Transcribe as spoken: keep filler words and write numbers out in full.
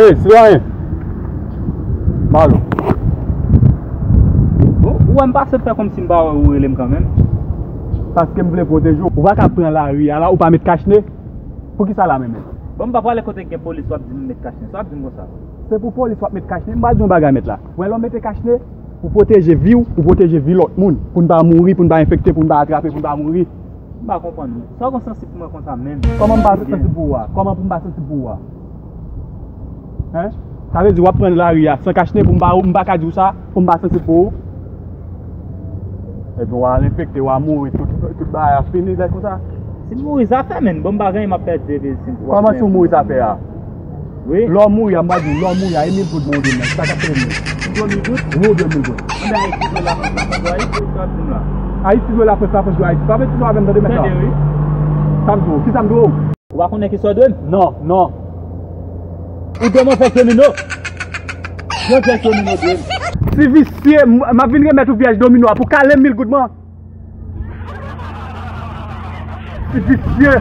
Ey, sitwayen! Malo. Bon, ou wè m pase fè kòmsi m pa wè ou rele m kanmenm. Paske m vle pwoteje w. Ou pa ka pran lari a la, ou pa met kachne. Poukisa la menm? Bon, m pa prale kote gen polis w ap di m met kachne. Sa w ap di m konsa? Se pou polis w ap met kachne. M pa di yon bagay mèt la. Ou wè lè w mete kachne, ou pwoteje vi w, ou pwoteje vi lòt moun. Pou n pa mouri, pou n pa enfekte, pou n pa atrape, pou n pa mouri. M pa konprann ou. Sa w gen sansib pou mwen konsa menm? Kòman m pa sansib pou ou a? Kòman pou m pa sansib pou ou a? Hein? Sa vle di w ap pran lari a san kachne pou m pa, m pa ka di w sa, pou m pa sansib pou ou? Epi w al enfekte, w a mouri, tout, tout bagay a fini lè konsa. Si m mouri, zafè menn, bon, m pa gen anyen m ap pèdi epi si m... Kòman si w mouri zafè a? Wi. Lè w mouri a, m pa di w, lè w mouri a, e mil goud mwen ou dwe m nan, sa k ap fè mil? M dwe mil goud? Wi, ou dwe mil goud. Anben Ayiti dwe Lafrans, Lafrans dwe Ayiti, sa w ap di m la? Ayiti dwe Lafrans, Lafrans dwe Ayiti. Pa vle di sa avè m, tande mèt la. Tande, wi. Sa m di w, kisa m di w? Ou pa konnen kisa w dwe m? Non, non. Ou dwe m yon pyès domino. Yon pyès domino dwe m. Ti visye, m, m ap vin remèt ou pyès domino a pou kale mil goud mwen. Ti visye.